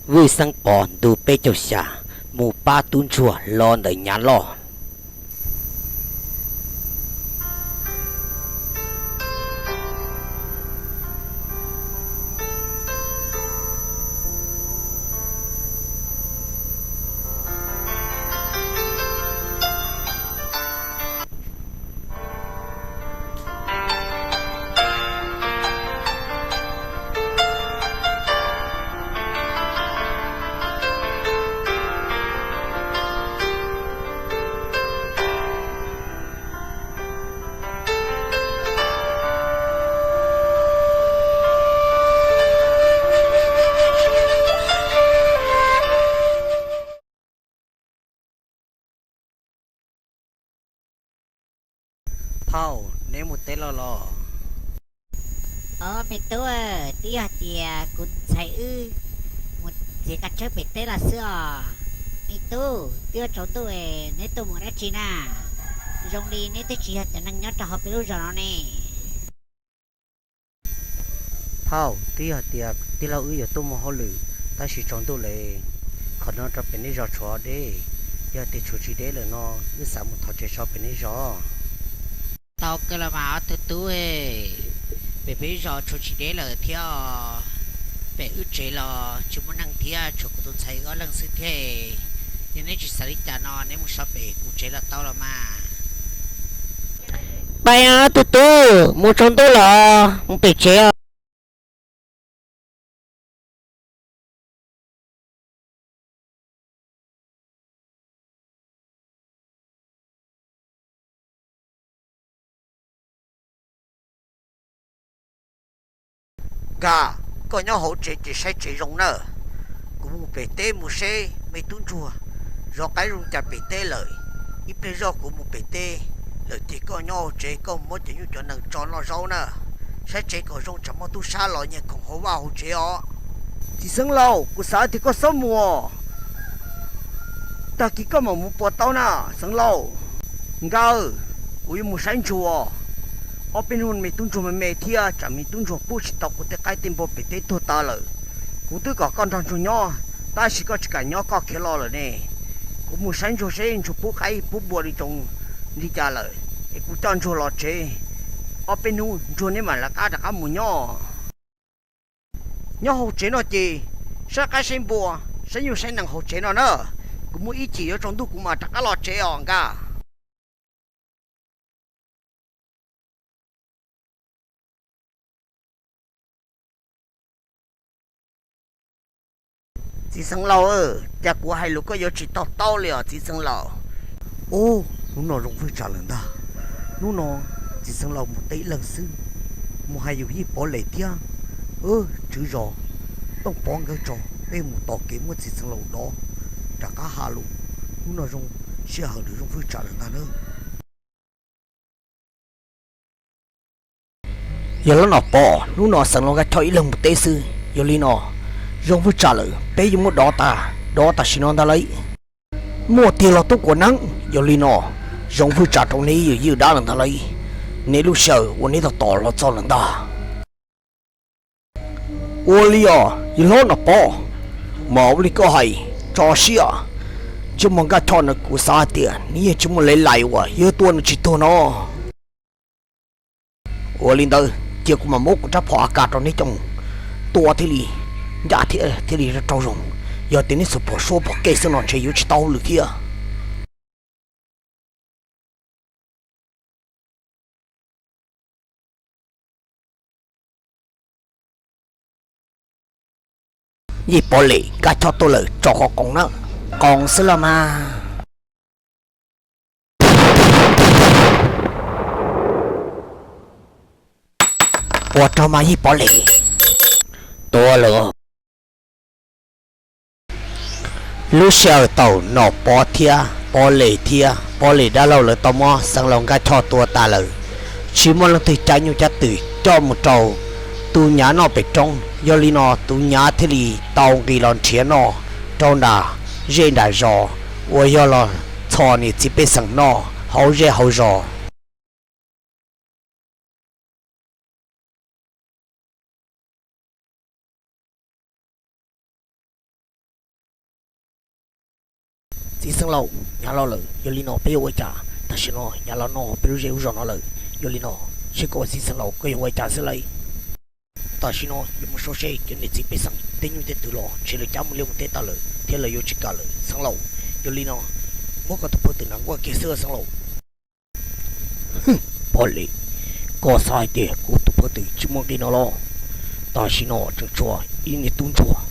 Vwj Xeeb Pov ntu peb caug xya mus pab tub ntsuag los ntawm Nyav Loj. Phauj, neb mus teb los los? Os me tub, twb yog tias kuv ntxhais wb mus txiav kab tsawb pem teb los xwb os. Me tub, twb yuav tsaus ntuj, neb tuaj mus dab tsi na? Zoo li neb twb tsis yog cov neeg nyob rau hauv peb lub zos no ne. Phauj, twb yog tias tij laug wb yuav tuaj muaj hauj lwm, tab sis tsaus ntuj lawm, qhov no rau pem nej zos tshuav deb, yog tias tshuav tsis deb lawm no, wb xav mus thov tsev so pem nej zos. Tau kawg los mas ob tug tub, pem peb zos tshuav tsis deb lawm thiab. Pem wb tsev los tsis muaj neeg thiab, tshuav kuv tus ntxhais ob leeg xwb thiab. Yog neb tsis xav li cas no, neb mus so pem kuv tsev los tau los mas. Pais os tug tub, mus tsaus ntuj lawm, mus pem tsev os. Nkaj, koj nyob hauv tsev ces saib tsev zoo na. Kuv mus pem teb mus seb me tub ntsuag zov qaib zoo cas pem teb lawm. Ib pliag zoj kuv mus pem teb lawm ces koj nyob hauv tsev koj muab cov nyuj cov nees tso noj zaub na. Saib tsev kom zoo tsam muaj tub sab los nyiag khoom hauv vaj hauv tsev os. Txiv xeev laus, kuv xav tias koj txhob mus, tag kis koj mam mus puas tau na, xeev laus. Nkaj, kuv yuav mus saib ntsuag. Ob peb hnub me tub ntsuag me me thiab tsam me tub ntsuag pub tsis tau kuv tej qaib tej npua pem teb tuag tas lawm. Kuv twb kom koj nrog ntsuag nyob, tab sis koj tsis kam nyob koj khiav los lawm ne. Kuv mus saib ntsuag seb ntsuag pub qaib pub npua li tsoos li cas lawm es kuv coj ntsuag los tsev. Ob peb hnub ntsuag neb mam lawv qab rov qab mus nyob. Nyob hauv tsev no ces saib qaib saib npua, saib nyuj saib nees hauv tsev no na. Kuv muaj ib chim yuav tsaus ntuj kuv mam rov qab los tsev os nkaj. Txiv xeev laus, cas kuv hais lus koj yuav tsis to taub li os txiv xeev laus? Ub, hnub no zoo vwj tsam lawm ntag. Hnub no txiv xeev laus mus teb ib leeg xwb, mus hais yus yij Pov Lem thiab. Tswv zos, Tooj Pov nkawd tso peb mus tos kev muab txiv xeev laus dov rov qab hais lus. Hnub no zoo, sij hawm lawm zoo vwj tsam lawm ntag na. Yog lub no Pov, hnub no xeev laus Nkaj Choj ib leeg mus teb xwb, yog li no zoo vwj tsam lawm peb yuav muab dov tas, dov tam sim no ntag lauj. Muaj tiag los tub kuas neeb, yog li no zoo vwj tsam rau neb yawm yij dab lawm ntag lauj. Neb lub sij hawm uas neb tos tos los txog lawm ntag. Ua li os yawg hlob Nom Pov, mas ua li koj hais tso siab. Ntsej muag Nkaj Choj no kuv xav hais tias nws yeej tsis muaj lev lais uas yog tua nws tsis tuag no. Ua li ntawd cia kuv mam muab kuv rab phom A K rau neb coj mus tua thiaj li ncaj thiab thiaj li raug zoo. Yog tias neb xuas phom suab phom kej xwb no ntshe yuav tsis tau hauj lwm thiab. Yij Pov Lem, Nkaj Choj tuaj lawm, tso qhov qoos na. Qoos xwb los mas. Puas raug mas yij Pov Lem? Tuag lawm. Lub sij hawm thaum Nom Pov thiab Pov Lem thiab Pov Lem dab laug lawv tau muab xeev laus Nkaj Choj tua tas lawm, tsis muaj leej twg cab nyuj cab twm coj mus rau tus nyav noj pem roob. Yog li no tus nyav thiaj li tau nqis los nrhiav noj rau nram zej nram zos uas yog los txhos niam txiv pej xeem noj hauv zej hauv zos. Txiv xeev laus, nyav los lawm, yog li no peb yuav ua cas? Tam sim no nyav los noj peb lub zej lub zos no lawm, yog li no seb koj ua txiv xeev laus koj yuav ua cas xwb lauj? Tam sim no yuav mus sau se cov niam txiv pej xeem tej nyuj tej twm los ntshe lawv cab mus liaj mus teb tag lawm thiab lawv yuav tsis kam lawm xeev laus. Yog li no muab koj tus phauj twm na nkuaj kiag xwb xeev laus. Pog Lis, koj xav hais tias kuv tus phauj twm tsis muaj nqis no los? Tam sim no tseem tshuav ib niag tub ntsuag,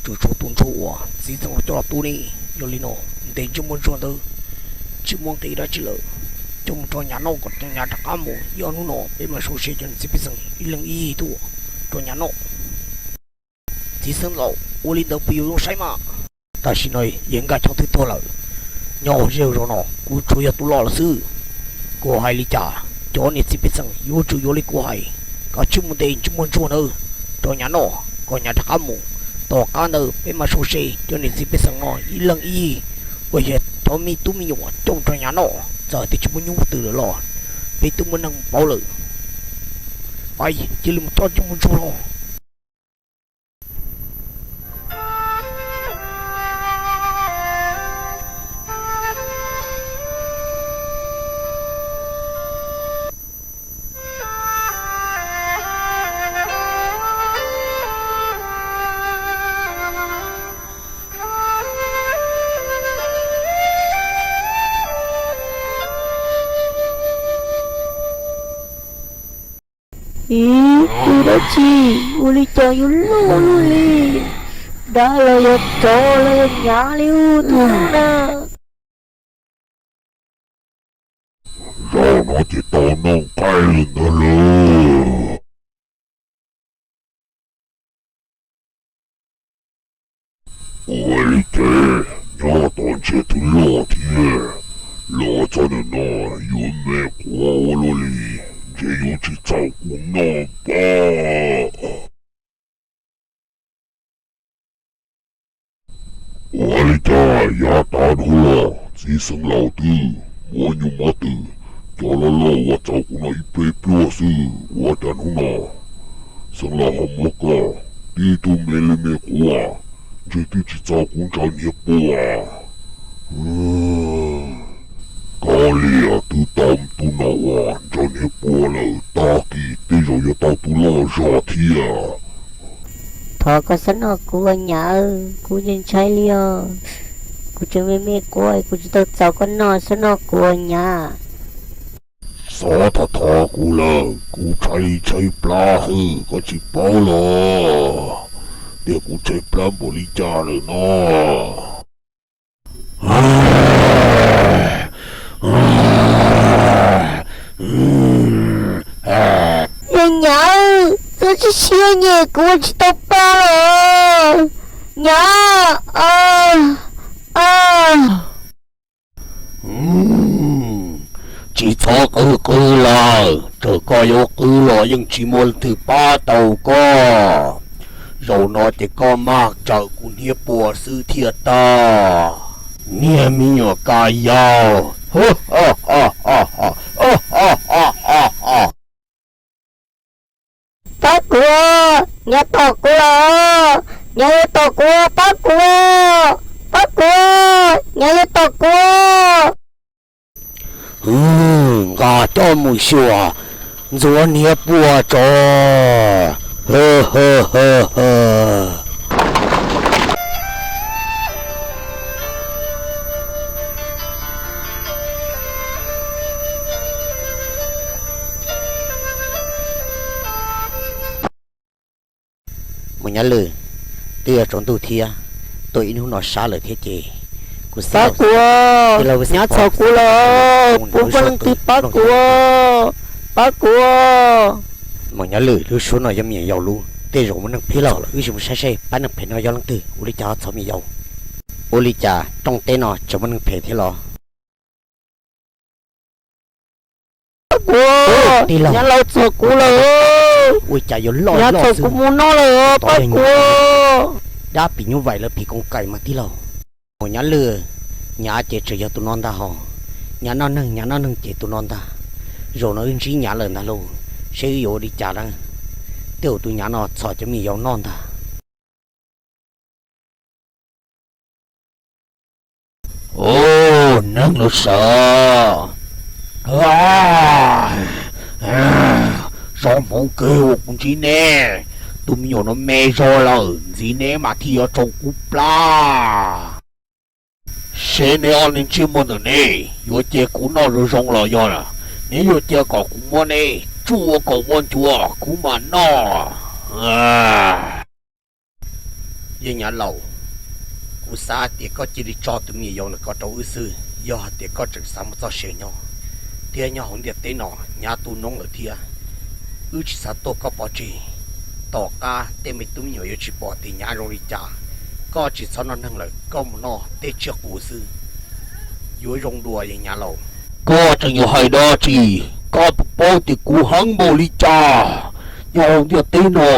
tseem tshuav tus ntsuag uas txiv xeev laus coj los tu ne. Yog li no ntes ntsej muag ntsuag ntawd tsis muaj nqis dab tsi lawm, coj mus rau nyav noj kom nyav rov qab mus. Yog hnub no peb mam sau se cov niam txiv pej xeem ib leeg ib yig tuaj rau nyav noj. Txiv xeev laus, ua li ntawd puas yuav zoo saib mas? Tam sim no yawg Nkaj Choj twb tuag lawm, nyob hauv zej zos no kuv tsuas yog tus loj lawm xwb. Kuv hais li cas cov niam txiv pej xeem yuav tsum yuav li kuv hais, kom tsij mus ntes ntsej muag ntsuag ntawd rau nyav noj kom nyav rov qab mus. Tom qab ntawd peb mam sau se cov niam txiv pej xeem no ib leeg ib yig uas yog cov me tub me nyuam coj rau nyav noj. Txawm tias tsis muaj nyuj twm lawm los peb twb muaj neeg mus pauv lawm. Pais, cia li mus coj ntsej muag ntsuag los. Ib, tus dab tsi ua li cas yuav loj luaj li? Dab los yog tsov los yog nyav li tus na? Zaum no ces tau noj nqaij lawm ntag lauj. Ua li ces nyob tod ntshe twb loj thiab, los txog ntawm no yuav me quav ua luaj li, ntshe yuav tsis txaus kuv noj npab. Ua li cas yav tas dhau los txiv xeev laus twb muab nyuj muab twm cov loj loj ua txaus kuv noj ib pliag pluag xwb, ua cas hnub no xeev laus ho muab koj tib tug me li me quav, ntshe twb tsis txaus kuv ntsaws hniav pua. Koj liam twb tau tus no uas ntsaws hniav pua lawm, tag kis tej zaum yuav tau tus loj zog thiab. Thov koj xab noj kuv ua nyav, kuv ntshai ntshai li os. Kuv tseem me me quav, kuv tsis tau txaus koj noj, xab noj kuv ua nyav. Xav thov thov kuv lawm, kuv tshaib li tshaib plab xwb, koj tsis paub los tias kuv tshaib plab npaum li cas lawm no. Yog nyav, txhob txhob siab nyem, kuv ua tsis tau pa los. Nyav, tsis txhob qw qw lawm, txawm koj yuav qw los yeej tsis muaj leej twg pab tau koj. Zaum no ces koj maj tsawm kuv hniav pua xwb thiaj tag. Niag me nyuam ka yau. Pab kuv, nyav tom kuv los, nyav yuav tom kuv, pab kuv, pab kuv, nyav yuav tom kuv. Nqa coj mus xyuas, ntxuav hniav pua tso. Maum Nyab Lwm, twb yuav tsaus ntuj thiab, tuaj ib hnub no sab lawm thiab ces kuv xav, pab kuv, nyav txhom kuv lawm, kuv muaj leej twg pab kuv, pab kuv. Maum Nyab Lwm, lub suab no yog me nyuam yaus lub, tej zaum muaj neeg phem los lawm, wb sim mus saib saib pab neeg phem no yog leej twg, ua li cas txhom me nyuam yaus. Ua li cas rooj teb no tseem muaj neeg phem thiab los? Kuv, nyav laus txhom kuv lawm, ua cas yuav loj, nyav txhom kuv mus noj lawm, pab kuv. Dab phim nyuj vais lawv phim koos kaim mas tij laug. Maum Nyab Lwm, nyav ces tseem yog tus no ntag hos. Nyav noj neeg, nyav noj neeg ces tus no ntag. Zaum no wb ntsib nyav lawm ntag lauj, seb wb yuav ua li cas na. Tej zaum tus nyav no txhom cov me nyuam yaus noj ntag. Ua neeg los sawv, zoo hmoov kawg uas kuv ntsib neb. Tus me nyuam no me zog lawm, ntxiv neb mas thiaj yuav tsoo kuv plab. Seb neb ob leeg ntsej muag ntawm neb yuav cia kuv noj zoo zoo los yog neb yuav cia kom kuv muab neb tsuj ua kaum ua ncuav kuv mam noj. Yawg Nyav Laus, kuv xav hais tias koj cia li tso tus me nyuam yaus ntawm ko rau wb xwb, yog hais tias koj tseem xav muaj txoj sia nyob, thiab nyob hauv ntiaj teb no hnyav tu noob lawm thiab, wb tsis xav tuaj koj pov tseg. Tom qab tej me tub me nyuam yuav tsis pom tias Nyav zoo li cas. Koj tsis txhob noj neeg lawm, koj mus noj tej tsiaj qus xwb yuav zoo dua, Yawg Nyav Laus. Koj tseem yuav hais dab tsi? Koj puas paub tias kuv heev npaum li cas? Nyob hauv ntiaj teb no,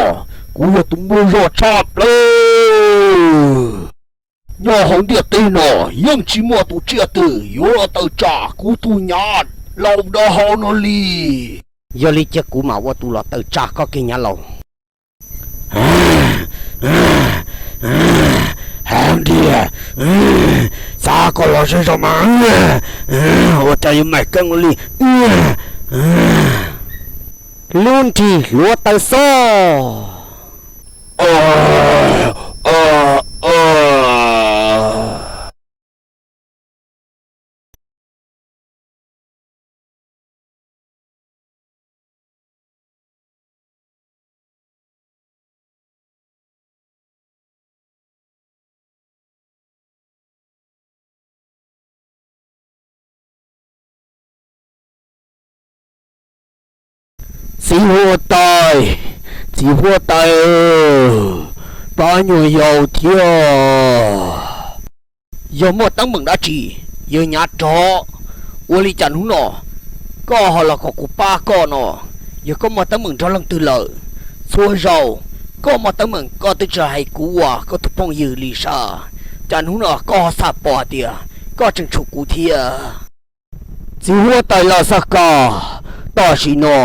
kuv yog tus muaj zog tshaj plaws. Nyob hauv ntiaj teb no yeej tsis muaj tus tsiaj twg yuav los tawm tsam kuv tus Nyav Laus dab hau no li. Yog li cia kuv mam ua tus los tawm tsam koj kiag, Nyav Laus. Heev tiag, xav kom los zoo zoo mas ua cas yuav mam keeb ua li. Lub nrig hluav taws xoj. Txiv huab tais, txiv huab tais, pab nyuam yaus thiab. Yog muaj teeb meem dab tsi, yawg Nyav Rov? Ua li cas hnub no koj ho los kom kuv pab koj no? Yog koj muaj teeb meem nrog leej twg lawm? Txhua zaus koj muaj teeb meem koj twb tsis hais kuv uas koj tus phooj ywg li sav, cas hnub no koj ho xam pom hais tias koj tseem tshum kuv thiab? Txiv huab tais Lam Xaj Kas, tam sim no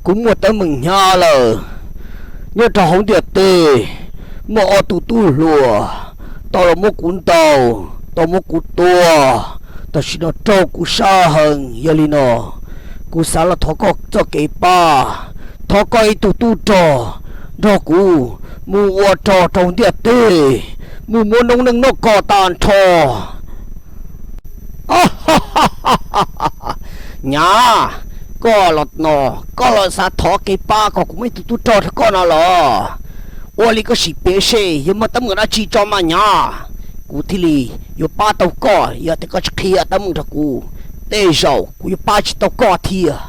kuv muaj teeb meem hnyav lawm. Nyob rau hauv ntiaj teb, muaj ob tug tub hluas tau los muab kuv ntaus, tau muab kuv tua, tam sim no raug kuv sab heev. Yog li no, kuv xav los thov koj txoj kev pab, thov koj ib tug tub rog nrog kuv mus ua rog rau ntiaj teb, mus muab noob neej noj kom tag nrho. Nyav, koj los no, koj los xav thov kev pab kom kuv muaj ib tug tub rog rau koj no los? Ua li koj sim piav seb yog muaj teeb meem dab tsi tso mas Nyav, kuv thiaj li yuav pab tau koj. Yog tias koj tsis qhia teeb meem rau kuv, tej zaum kuv yuav pab tsis tau koj thiab.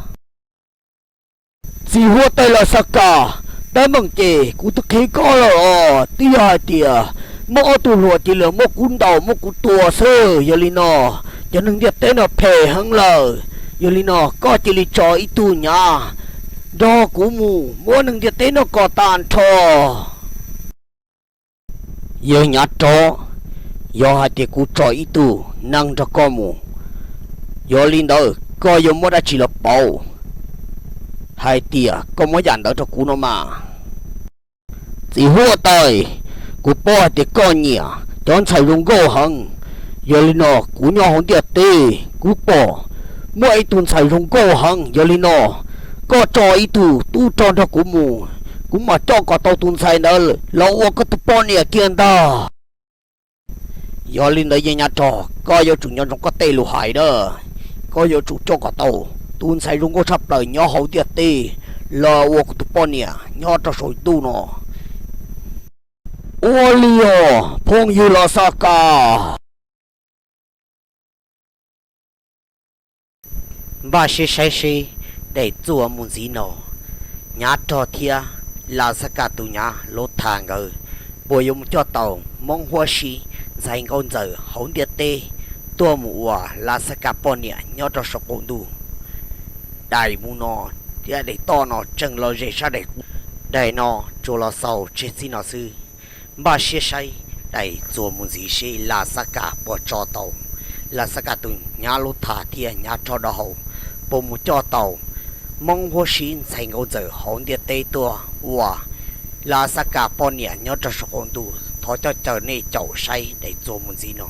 Txiv huab tais Lam Xaj Kas, teeb meem ces kuv twb qhia koj lawm os, twb yog hais tias muaj ob tug hluas cia li muab kuv ntaus muab kuv tua xwb. Yog li no, cov neeg ntiaj teb no phem heev lawm. Yog li no koj cia li tso ib tug Nyav nrog kuv mus muab neeg ntiaj teb no kom tag nrho. Yawg Nyav Rov, yog hais tias kuv tso ib tug neeg nrog koj mus, yog li ntawd koj yuav muab dab tsi los pauv hais tias koj muab yam ntawd rau kuv no mas? Txiv huab tais, kuv paub hais tias koj nyiam cov ntxhais zoo nkauj heev. Yog li no kuv nyob hauv ntiaj teb kuv pom muaj ib tug ntxhais zoo nkauj heev. Yog li no koj tso ib tug tub rog nrog kuv mus, kuv mam coj kom tau tus ntxhais ntawd los ua koj tus poj niam kiag ntag. Yog li ntawd Yawg Nyav Rov, koj yuav tsum nco ntsoov koj tej lus hais na. Koj yuav tsum coj kom tau tus ntxhais zoo nkauj tshaj plaws nyob hauv ntiaj teb los ua kuv tus poj niam nyob rau saum ntuj no. Ua li os phooj ywg Lam Xaj Kas. Npaj siab saib seb daim txuas mus ntxiv no, Nyav Rog thiab Lam Xaj Kas tus Nyav Lub Thas nkawd puas yuav mus coj tau Hmoob Huab Sib ntxhais nkauj ntxawm hauv ntiaj teb tuaj mus ua Lam Xaj Kas poj niam nyob rau saum qaum ntuj. Daim mus no thiab daim toj no tseem los ze sab daim, daim no tsuas los xaus tseg txij no xwb. Npaj siab saib daim txuas mus ntxiv seb Lam Xaj Kas puas tso tau Lam Xaj Kas tus Nyav Lub Thas thiab Nyav Rog dab hau puas mus coj tau Hmoob Huab Sib ntxhais nkauj ntxawm hauv ntiaj teb tuaj ua Lam Xaj Kas poj niam nyob rau saum qaum ntuj. Thov coj caw nej caum saib daim txuas mus ntxiv no.